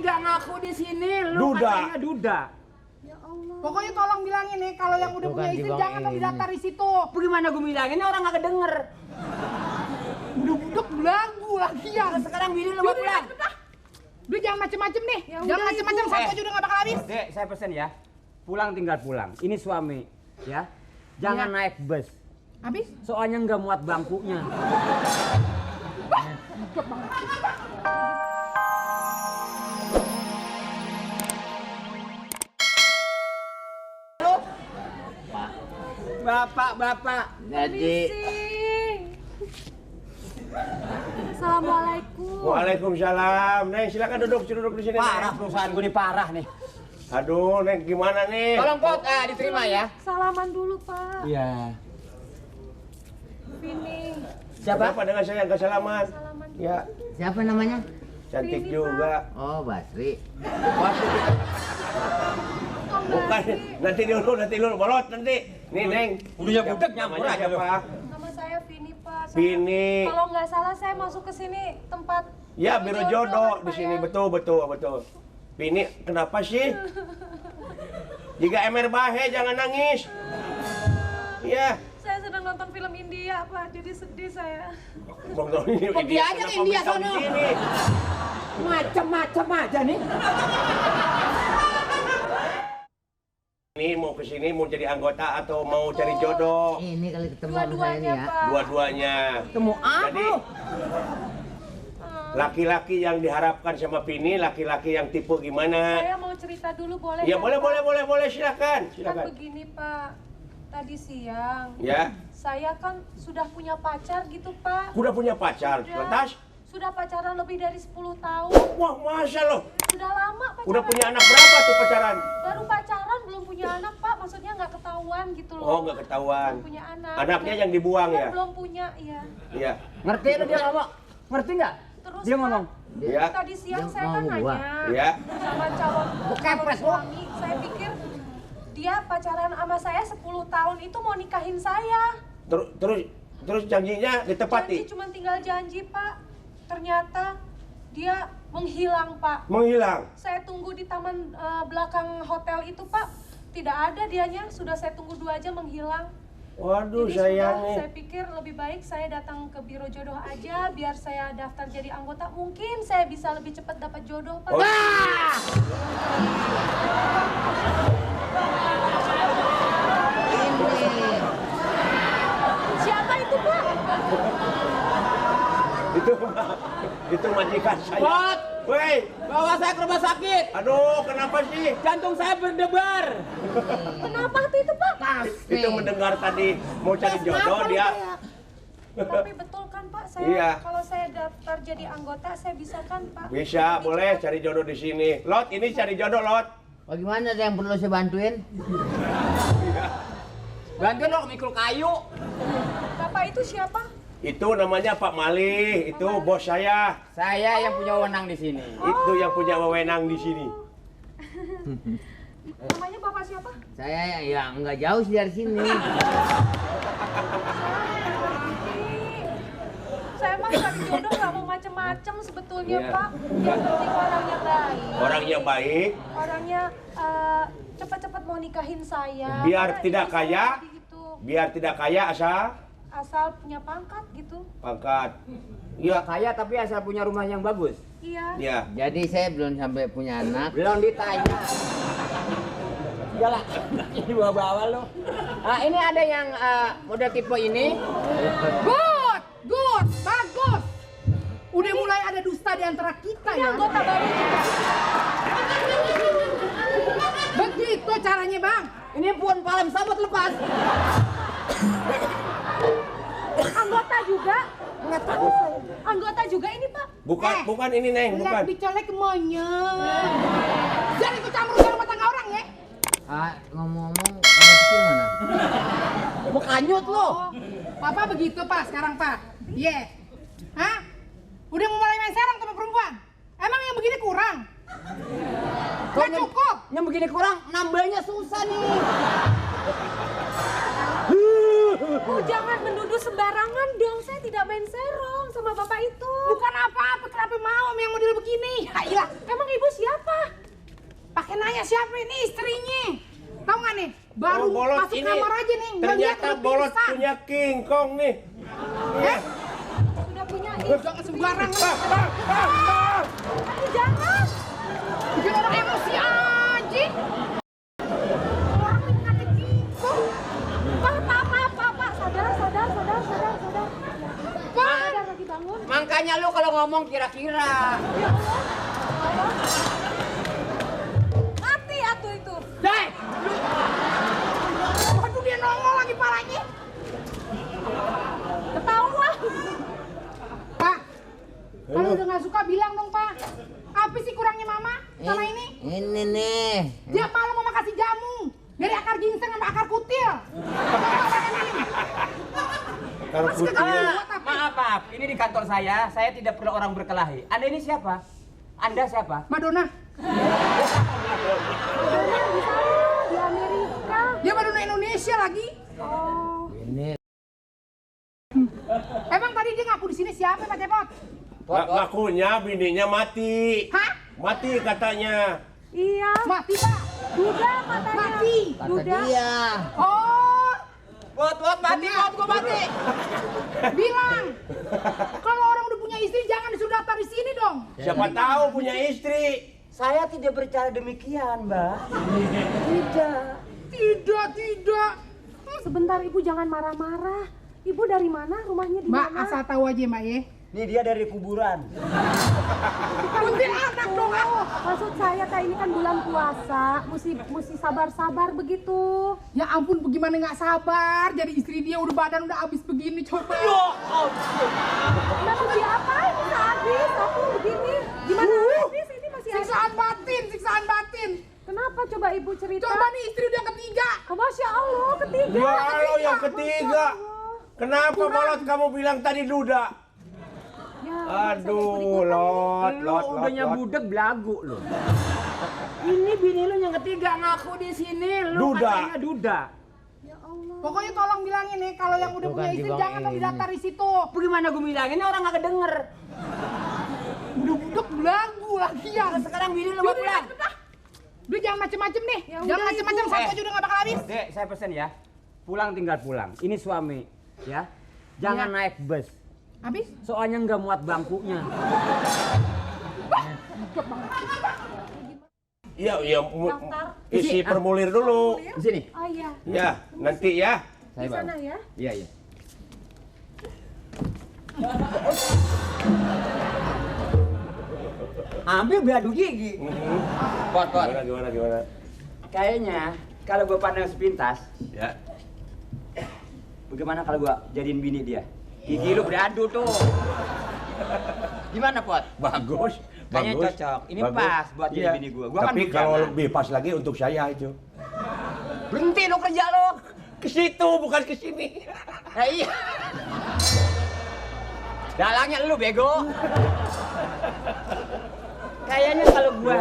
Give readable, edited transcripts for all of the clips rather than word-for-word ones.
nggak ngaku di sini, lu Duda. katanya duda. Ya Allah. Pokoknya tolong bilangin nih kalau yang udah Itu punya kan istri di jangan bawah dong ini. daftar di situ. Bagaimana gue bilangin orang nggak kedenger. Duduk belanggu lagi ya. Sekarang bini lu mau pulang. Lu jangan macem-macem nih. Ya Jangan udah, macem-macem, Ibu. satu aja udah gak bakal habis. Dek, saya pesen ya. Pulang tinggal pulang. Ini suami, ya. Jangan Iya. naik bus. Habis? Soalnya nggak muat bangkunya. Bapak. Jadi Assalamualaikum. Waalaikumsalam. Neng, silakan duduk di sini. Parah Neng. perusahaan gue nih parah nih. Aduh, Neng gimana nih? Tolong pot, diterima ya. Salaman dulu, Pak. Iya. Vini. Siapa dengan saya nggak salaman? Salaman. Ya, siapa namanya? cantik Ini, juga. Oh, Basri. Bukan, nanti dulu, bolot nanti. Nih, Neng. Udah budek nyampur Namanya aja lu. siapa? Nama saya Vini, Pak. Vini. Kalau nggak salah saya masuk ke sini tempat Ya, biro jodoh di Pak, sini. ya. Betul. Vini, kenapa sih? Jika Emer Bahe, jangan nangis. Iya. Saya sedang nonton film India, Pak. Jadi sedih saya. Pergi aja ke India sono. Macam-macam aja nih. Ini mau kesini mau jadi anggota atau mau cari jodoh? Ini kali ketemu sama saya nih Dua-duanya, ya. Pak. Dua-duanya. Temu Jadi aku. laki-laki yang diharapkan sama Vini, laki-laki yang tipe gimana? Saya mau cerita dulu boleh? Ya kan, boleh, silakan. Kan begini, Pak. Tadi siang Ya, saya kan sudah punya pacar gitu, Pak. udah punya pacar, Sudah. lantas? Sudah pacaran lebih dari 10 tahun. Wah, masa loh? Sudah lama pacaran. Udah punya anak berapa tuh pacaran? Baru pacaran belum punya anak, Pak. Maksudnya nggak ketahuan gitu loh. Oh, nggak ketahuan. Belum punya anak. Anaknya yang dibuang Kan ya? Belum punya, iya. Iya. Ngerti lu dia ngomong? Ngerti nggak? Terus Dia Pak, ngomong. Ya. Tadi siang Dia saya kan mau gua. nanya Ya. sama calon kepres, lu. suami. Saya pikir dia pacaran sama saya 10 tahun itu mau nikahin saya. Terus janjinya Janji ditepati? cuma tinggal janji, Pak. Ternyata dia menghilang, Pak. Menghilang. Saya tunggu di taman belakang hotel itu, Pak. Tidak ada dianya. Sudah saya tunggu 2 jam menghilang. Waduh, Jadi sayangnya. saya pikir lebih baik saya datang ke biro jodoh aja biar saya daftar jadi anggota. Mungkin saya bisa lebih cepat dapat jodoh, Pak. Oh. Ini. Siapa itu, Pak? Itu majikan saya. Pot, Woi, bawa saya ke rumah sakit. aduh, kenapa sih? Jantung saya berdebar. Kenapa tuh itu, Pak? Itu mendengar tadi mau cari jodoh dia. Tapi betul kan, Pak? Saya Iya. kalau saya daftar jadi anggota saya bisa kan, Pak? Bisa, boleh cari jodoh di sini. Lot, ini cari jodoh, Lot. Bagaimana ada yang perlu saya bantuin? Bantuin dong mikul kayu. Bapak itu siapa? Itu namanya Pak Mali, itu bos saya. Saya yang punya wewenang di sini. Itu yang punya wewenang di sini. Namanya Bapak siapa? Saya ya nggak jauh sih dari sini. Saya mah cari jodoh nggak mau macem-macem sebetulnya, Iya. Pak. Yang penting orangnya baik. Orangnya baik, Orangnya cepat-cepat mau nikahin saya. Biar Karena tidak istri kaya. saya gitu. biar tidak kaya Asal punya pangkat gitu. pangkat. Iya Iya, kaya tapi asal punya rumah yang bagus. Iya. iya. Jadi saya belum sampai punya anak. Belum ditanya. Jalan, ini bawa-bawa lo. Ini ada yang model tipe ini. Good, bagus. Udah mulai ada dusta di antara kita Ini ya. anggota baru juga. Begitu caranya, Bang. Ini pun palem sabut lepas. Anggota juga? Nggak tahu saya. Anggota juga ini, Pak? Bukan ini, Neng, bukan. Lihat dicolek monyet. Jangan ikut campur dalam rumah tangga orang ya. Ngomong-ngomong, anak kecil mana? Mau kanyut lo. Papa begitu, Pak, sekarang, Pak. Iya. Hah? Udah mau mulai main serong sama perempuan? Emang yang begini kurang? Nggak cukup? Yang begini kurang, nambahnya susah nih. Oh, jangan menuduh sembarangan dong. Saya tidak main serong sama Bapak itu. Bukan apa-apa, kenapa mau sama yang model begini? Ya, Emang Ibu siapa? Tanya siapa ini istrinya? Tahu nggak nih? Baru Bolot masuk ini kamar aja nih. Nggak lihat ternyata udah Bolot pingsan. punya King Kong nih. Sudah punya Jangan sembarangan. Aduh, jangan. Bikin orang emosi aja. Orang ngatain gitu. Pak, sadar. Pak. Sadar lagi bangun. Makanya lu kalau ngomong kira-kira. Ya Allah. Mati atuh itu. Dai, Waduh dia nongol lagi palanya. Ketahuan. Pak, kalau udah nggak suka bilang dong Pak. Apa sih kurangnya Mama sama ini? Ini nih. Tiap malam Mama kasih jamu. Dari akar ginseng sampai akar kutil. Kalau Masih putih kagak buat apa? maaf, ini di kantor saya tidak perlu orang berkelahi. Anda ini siapa? Anda siapa? Madonna. Di Amerika. Dia Madonna Indonesia lagi. Oh. Ini. Emang tadi dia ngaku di sini siapa Pak Cepot? ngakunya bininya mati. Hah? Mati katanya. Iya. Mati Pak. Duda katanya. Mati. Kata Duda. dia. Oh, Bot, mati, gua mati. bilang. Kalau orang udah punya istri jangan disuruh daftar di sini dong. Siapa tahu punya istri. Saya tidak berbicara demikian, Mbak. Tidak. Sebentar Ibu jangan marah-marah. Ibu dari mana? Rumahnya di Mbak mana? asal tahu aja Mbak ya. Ini dia dari kuburan. Kuntilanak dong ah. Oh, maksud saya Kak ini kan bulan puasa, mesti sabar-sabar begitu. Ya ampun bagaimana nggak sabar. Jadi istri dia udah badan udah habis begini coba. Kenapa diapain bisa habis? Aku begini. Gimana habis? Ini masih ada. Siksaan batin. Kenapa coba Ibu cerita? Coba nih istri udah ketiga. Oh, Masya Allah, ketiga. Ya lo yang ketiga. Masya Allah. Kenapa Bolot kamu bilang tadi duda? Ya, Aduh, Lot. budek belagu lu. Ini bini lu yang ketiga ngaku di sini, lu Duda. katanya duda. Ya Allah. Pokoknya tolong bilangin nih kalau yang udah Itu punya kan istri di jangan bawah dong ini. daftar di situ. Bagaimana gue bilangin orang nggak kedenger. Budek belagu lagi ya. Sekarang bini lu mau pulang. Udah jangan macem-macem nih. Ya Jangan udah, macem-macem Ibu. satu aja udah gak bakal habis. Dek, saya pesen ya. Pulang tinggal pulang. Ini suami, ya. Jangan Iya. naik bus. Habis? Soalnya nggak muat bangkunya. Iya, Daftar. isi formulir dulu. Di sini. Oh iya. Ya, nanti ya. Saya Di bawa. sana ya. Iya. Ambil beladu gigi. Pot. Gimana? Kayaknya kalau gue pandang sepintas, Ya. bagaimana kalau gue jadiin bini dia? Gigi lu beradu tuh. Gimana, Pot? Bagus. Kayaknya cocok. Ini pas buat jadi Iya. bini gua. Gua kan Tapi bujangan. kalau lebih pas lagi untuk saya itu. Berhenti lu kerja lu. Ke situ bukan ke sini. Nah, iya. Dalangnya lu bego. Kayaknya kalau gua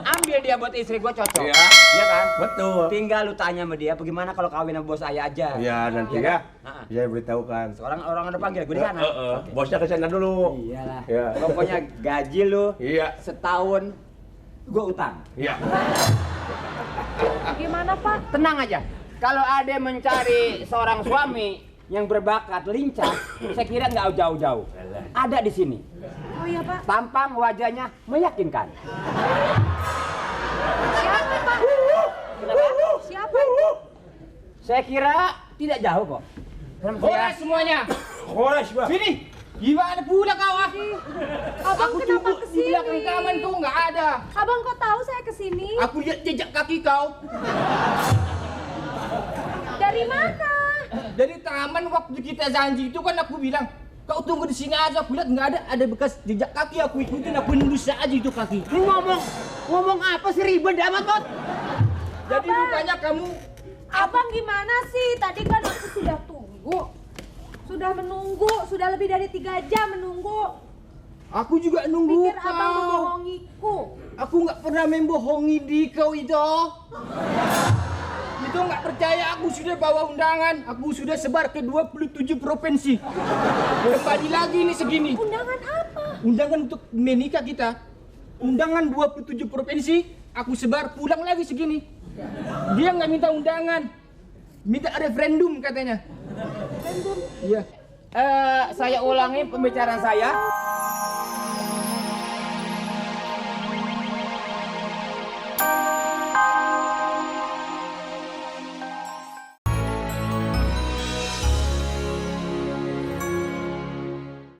ambil dia buat istri gua cocok. Iya. Iya kan? Betul. Tinggal lu tanya sama dia bagaimana kalau kawin sama bos saya aja. Ya nanti Iya ya. kan? Saya beritahukan. Orang ada panggil gua di sana. Oke. Bosnya ke sana dulu. Iyalah. Iya. Pokoknya gaji lu Iya. setahun gua utang. Iya. Gimana Pak? Tenang aja. Kalau ada yang mencari seorang suami yang berbakat lincah, saya kira nggak jauh-jauh. Ada di sini. Oh iya Pak. Tampang wajahnya meyakinkan. Siapa Pak? Kenapa? Siapa itu? Saya kira tidak jauh kok. Sama saya. semuanya. Horas, Pak. Sini. Gimana pula kau ah? Abang kenapa Di belakang kesini? taman kau nggak ada. Abang kok tahu saya kesini? Aku lihat jejak kaki kau. Dari mana? Dari taman waktu kita janji itu kan aku bilang kau tunggu di sini aja. Aku lihat nggak ada bekas jejak kaki. Aku ikutin, aku nembus aja itu kaki. Ini ngomong apa sih ribet amat, Bot? Jadi Apa? rupanya kamu Abang gimana sih? Tadi kan aku sudah tunggu. Sudah menunggu, sudah lebih dari 3 jam menunggu. Aku juga nunggu Pikir abang kau. membohongiku. Aku nggak pernah membohongi di kau itu. Itu nggak percaya, aku sudah bawa undangan. Aku sudah sebar ke 27 provinsi. Kembali lagi nih segini. Undangan apa? Undangan untuk menikah kita. Undangan 27 provinsi. aku sebar pulang lagi segini. Dia nggak minta undangan, minta referendum katanya. Referendum. Iya. Saya ulangi pembicaraan saya.